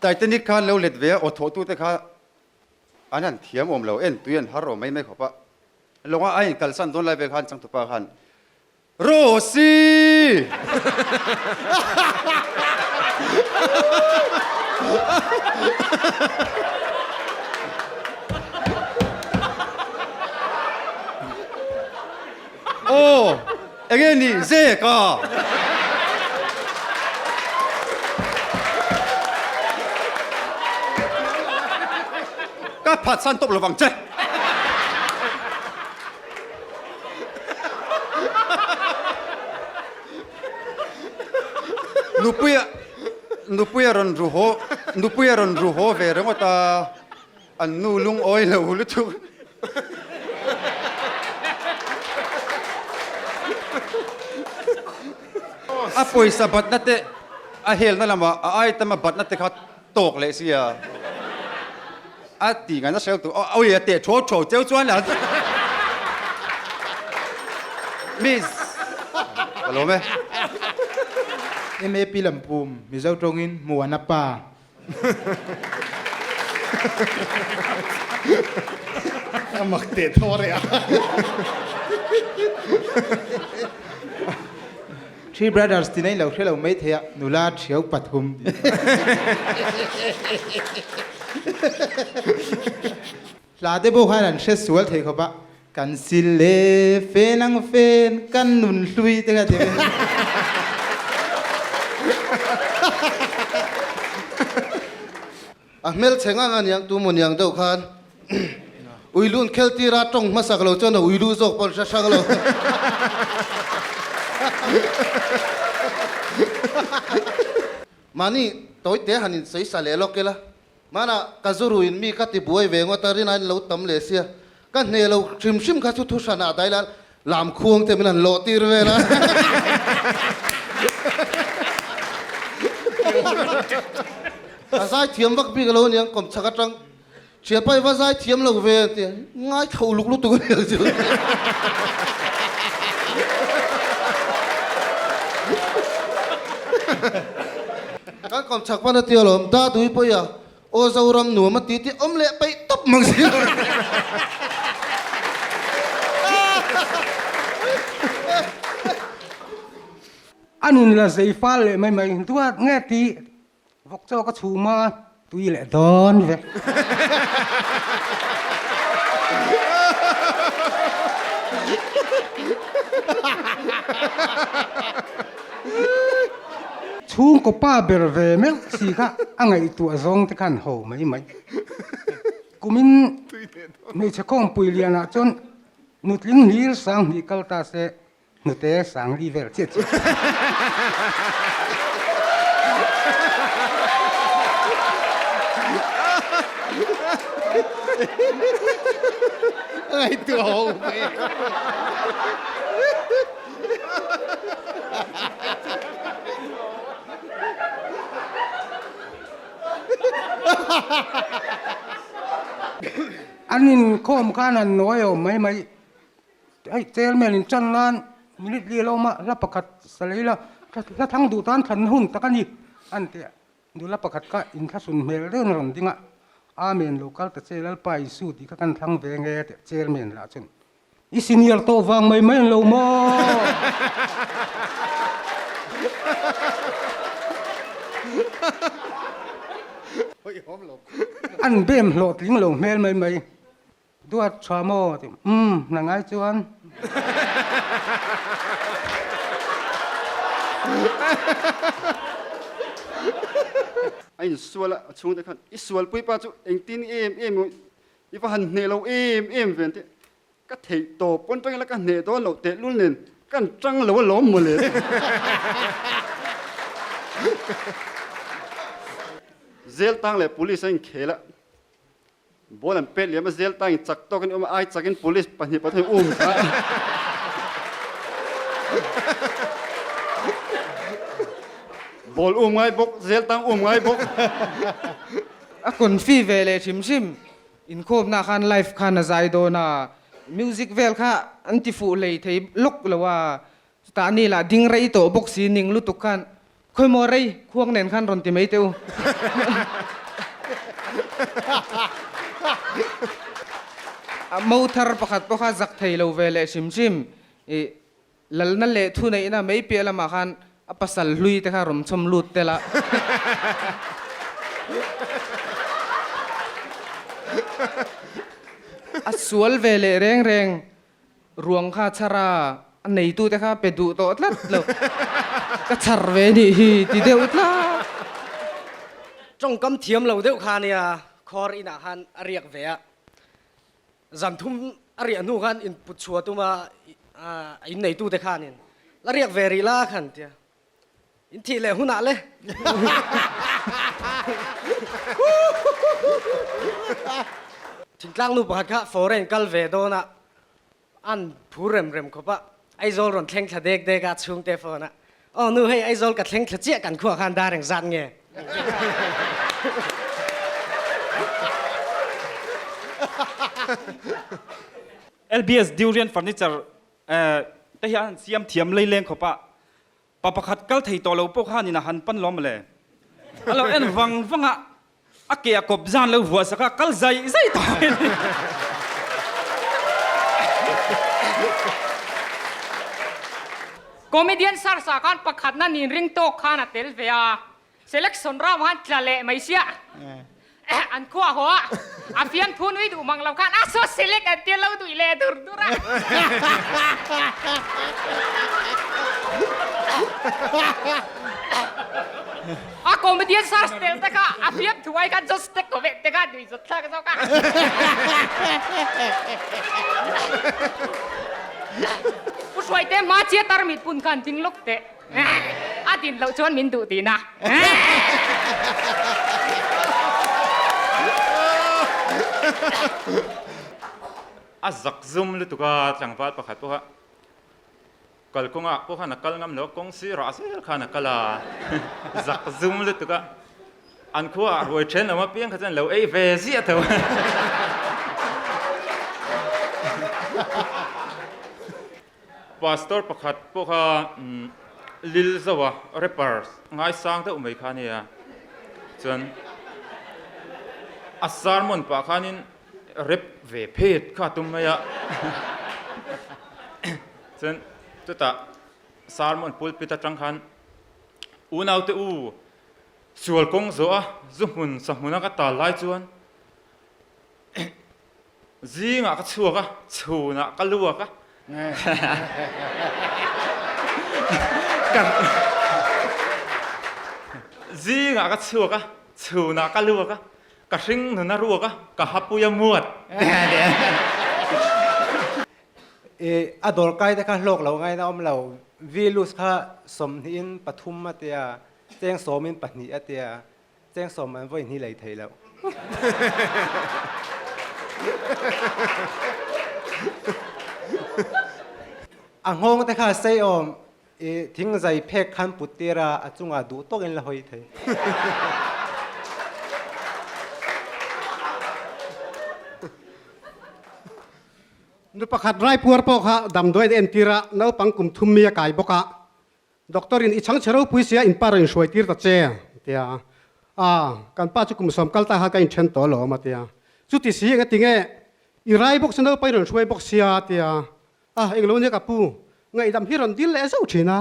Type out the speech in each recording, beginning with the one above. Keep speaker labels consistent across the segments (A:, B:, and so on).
A: Titanic kha an lo let ve a, aw thawhtute kha an han thiam awm lo, en tui an har awm mai mai khawp a. Lawnga a inkalsan dawn lai vel khan changtupa khan Rosy! Aw, enge ni zek a? Ka phatsan tawp lovang che. Nupuia Nupuia rawn ru haw Nupuia rawn ru haw ve ringawt a, an nu lungawi lo lutuk. A pawisa batna te a helna lamah a item a batna te kha tawk leh sia a ti ngaihna hrel tur awi a teh thuau thuau cheu chuan la miss ka lawm e.
B: MAP Lampum, Mizo tawngin Muana pa.
C: A mak teh thaw reh a.
B: Three Brothers tina in lo hre lo mai thei a, nula thiau pathum tih. Hla te pawh khan an hre sual thei khawp a, kan sil le fen ang fen, kan nun hlui te kha ti ve.
C: A hmelchhe ngang a niang tu maw niang deuh khan Uilun khel tira tawng hmasak lo chuan a uilu zawk pawn hre hrang lo. Mahni tawite han in sawi sa leh lawk ila, hmanah ka zu ruin mi ka ti buai ve ngawt a, rinaiin lo tam leh sia, ka hne lo hrim hrim kha chu thu hranah dai la lam khuang te min han lawh tir vel a. A zai thiam vak bik alo aniang kawmchhak atang Thianpa i va zai thiam lo ve a ti a, ngai tho luk lutuk a ni ang chu. Kan kawmchhak pan a ti alawm, Dadui pawh i a, aw Zoram nuam a ti tih awm leh peih tawp mang si lo.
D: A nun la zei fal leh mai mai duat nge tih Vawk chaw ka chhum a, tui leh dawn vek. Chhungkaw pa ber ve meuh si kha a ngaihtuah zawng te khan ho mai mai. Kumin hmeichhe khawmpui lianah chuan nutling hlir sang hnih kal ta se Hnute sangli vel chiah chiah.
C: Ngaihtuah ho mai.
D: An inkhawm khan an nawi awm mai mai. Hei chairman in tan nan minute li a lo awm a, hla pakhat sa lei la, hla thlang duh tan thlan hun tak a ni a ni tih a, nula pakhat kha inthlasun hmel deuhin a rawn ding a, Amen lo kal ta che Lalpa Isu tih kha kan thlang ve nge tih chairman lah chuan i senior tawh vang mai mai an lo maw? An bem hlawhtling lo hmel mai mai. Duat tha maw? Ti umm na ngai chuan.
A: A insual a, a chhungte khan i sualpui pa chu engtin em em i va han hneh lo em em ve an ti. Ka theih tawp pawn tangin la ka hneh dawn loh tehlul nen kan tang lo alawm mawle. Zel tang leh police a inkhel a. Ball an pet liam a zel tangin chak tawkin awm a, ai chakin police pahnih pathum um kha. Ball um ngai bawk, zel tang um ngai bawk.
E: A confi ve leh hrim hrim, inkhawmna khan live khan a zai dawn a, music vel kha an ti fuh hlei thei lawk lo a, chutah ni lah ding rei tawh bawk si ning lutuk khan. Khawimaw rei khuang nen khan rawn ti mai teh u. A mo thar pakhat pawh kha zak thei lo ve leh hrim hrim. Ih lalna leh thuneihna mai piah lamah khan a pasal hlui te kha rawn chhawm lut tel a. A sual ve leh reng reng. Ruang kha chhar a, a neitute kha pe duh tawh tlat lo. Ka chhar ve nih hi ti deuh tlat.
F: Tawngkam thiam lo deuh kha nia khawr inah khan a riak ve a, zan thum a riah hnu khan input chhuah tuma a inneitute khanin la riak ve rih la khan tia. In thih leh hunah le. Thingtlang nu pakhat kha foreign kal ve dawn a, an phur rem rem khawp a, Aizawl rawn thleng thla dek dek a chhungte phone a, Aw nu hei Aizawl ka thleng thla chiah kan khuah khan dar engzat nge?
G: LBS Durian Furniture te hi an siam thiam leileng khawp a, Pa pakhat kal thei tawh lo pawh khanin a han pan lawm le. A lo en vang vang a, a ke a kawp zan lo vuah sak a, kal zai zai tawh mai a ni.
H: Comedian Sarsa khan pakhatna nin ring tawk khan a tel ve a, Selection round khan tla leh mai sia. An khuah haw a, a fiamthu nui duh mang lo khan a saw select an tia lo duih leh dur dur a. A comedian search tel te kha a fiamthu ai khan just te comment te kha nui zawt thlak zawk a. Pu Hruaite hma chia tarmit pun khan ding lawk teh. A din loh chuan min duh tihna.
I: A zak zum lutuk a, tlangval pakhat pawh kha kalkawngah pawh khan a kal ngam lo a, kawng sirah zel khan a kal a, zak zum lutuk a, an khuaah ruai then lo apiang kha chuan lo ei ve ziah tho. Pastor pakhat pawh kha Lil Zoa rapper ngaisang deuh mai kha a nia. Chuan a sermon pah khanin rap ve phet kha a tum mai a. Chuan chutah sermon pulpit atang khan unaute u sual kawng zawh a zu hmun sa hmuna ka tal lai chuan Zingah ka chhuak a, chhunah ka luak a. Zingah ka chhuak a, chhunah ka luak a, ka hring nun a ruak a, ka hapui a muat.
B: I a dawrkai te kha hlawk lo ngaina awm lo, Vilus kha sawmhnihin pathum a tia, cheng sawmin pahnih a tia, Cheng sawm an vawi hnih lei thei lo. A nghawng te kha sei awm i thing zai phek khan put tir a, a chungah duh tawkin la hawi thei.
D: Nu pakhat Raipur pawh kha damdawi an entir a, naupang kum thum mi a kai bawk a. Doctor in i chhangchhe ropui sia in pa rawn inhruai tir ta che a ti a. A, kan pa chu kum sawm kal ta kha ka inthen tawh alawm a ti a. Chuti si eng ati nge i rai bawk sia naupang i rawn hruai bawk sia a ti a. A, englo nia ka pu, ngaihdam hi rawn dil leh zauh thin a.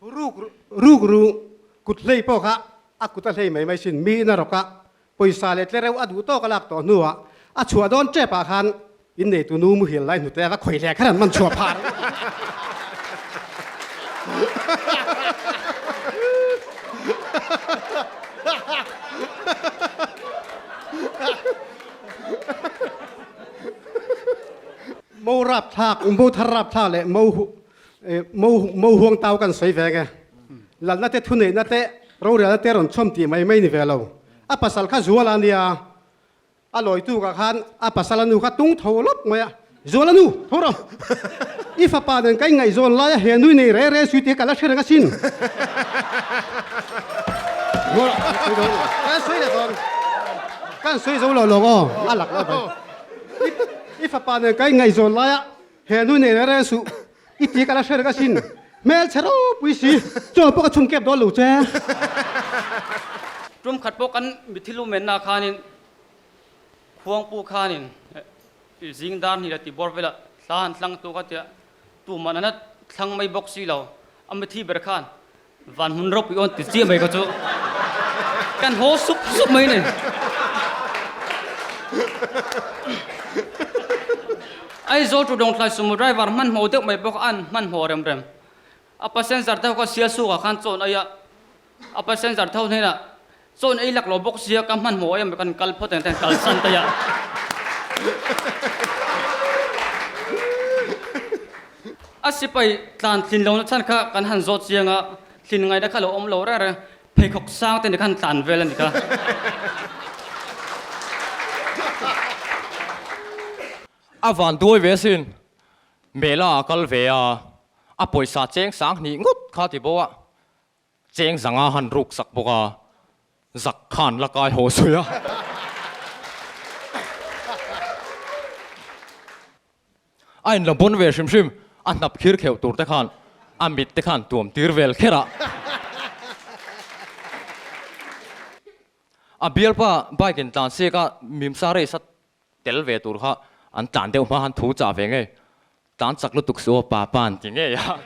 D: Ruk ruk ru kut hlei pawh kha a kut a hlei mai mai sin mi in a rawk a, pawisa leh tlereuh a duh tawk a lak tawh hnuah a chhuah dawn tep ah khan inneitu nu muhil lai hnute a va khawi hle khan an man chhuah phah. Mo rapthlak, mo thar rapthlak leh mo Mo mo huang tau kan sawi ve nge. Lalna te thuneihna te rorelna te rawn chhawm tih mai mai ni ve lo. A pasal kha Zuala a nia. A lawitu kah khan a pasal a nu kha tung tho lawp mai a. Zuala nu, tho rawh. I fapa nen ka ingaihzawn lai a he nui nei re re sui tih ka la hre reng asin. Zuala, sawi dawn. Ka sawi leh dawn.
J: Kan sawi zo lo lawng aw, a lak lo mai. I fapa nen ka ingaihzawn laia he nu nen a rel suh i ti ka la hre reng asin. Hmelchhe ropui si, chaw pawh ka chhun kep dawn lo che.
K: Tum khat pawh kan mitthi lu menna khanin Khuangpu khanin zing dar hnih la ti bawr velah thla han thlang tu kha tia tuman an la thlang mai bawk si lo. A mithi ber khan van hmun ropui awn ti chiah mai kha chu kan haw sup sup mai ni. Aizawl tu Dawngthlai sumo driver hmanhmawh deuh mai bawk a an hmanhmawh rem rem. A passenger te ho kha Sialsukah khan chawn aia A passenger tho hnenah, Chawn ei lak lo bawk sia ka hmanhmawh em kan kal phawt ang ten kal san ta ya. A sipai tlan thlin lohna chhan kha kan han zawt chiang a, thlin ngaihna kha lo awm lo reng reng, pheikhawk sang te ni khan tlan vel a ni kha.
L: A van duai ve asin, Mela a kal ve a, a pawisa cheng sang hnih ngawt kha ti bo a, Cheng zanga han ruk sak bawk a, zak khan la kai haw sawi a. A inla bawn ve hrim hrim, a hnap khir kheuh tur te khan a mit te khan tuam tir vel kher a. A bialpa bike in tlan siak a, mimsa race a Tel ve tur kha an tlan deuh hma han thu chah ve ngei. Tlan chak lutuk suh aw pa pa an ti ngei a.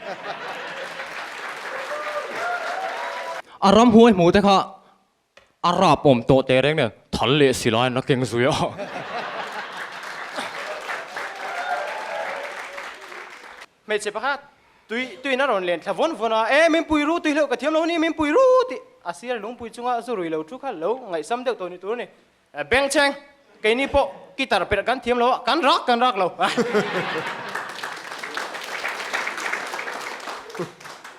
L: A ramhuai hmuh te kha a rap awm tawh teh reng nen thal leh si lai an la keng zui a.
M: Hmeichhe pakhat tui tuiin a rawn len thla vawn vawn a, E min pui ru tui hleuh ka thiam lo ni min pui ru tih a sir lungpui chunga zu rui lo thu kha lo ngaihsam deuh tawh ni tur a ni. Bengchheng, keini pawh guitar perh kan thiam lo a, kan rak kan rak lo.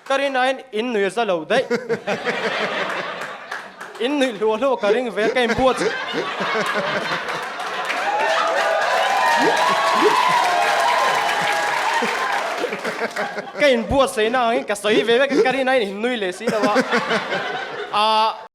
M: Ka rinain in nui a za lo daih. In nuih hluah hluah ka ring ve a, ka inbuat. Ka inbuatsaihna angin ka sawi ve vek a, ka rinain in nui leh si lo a.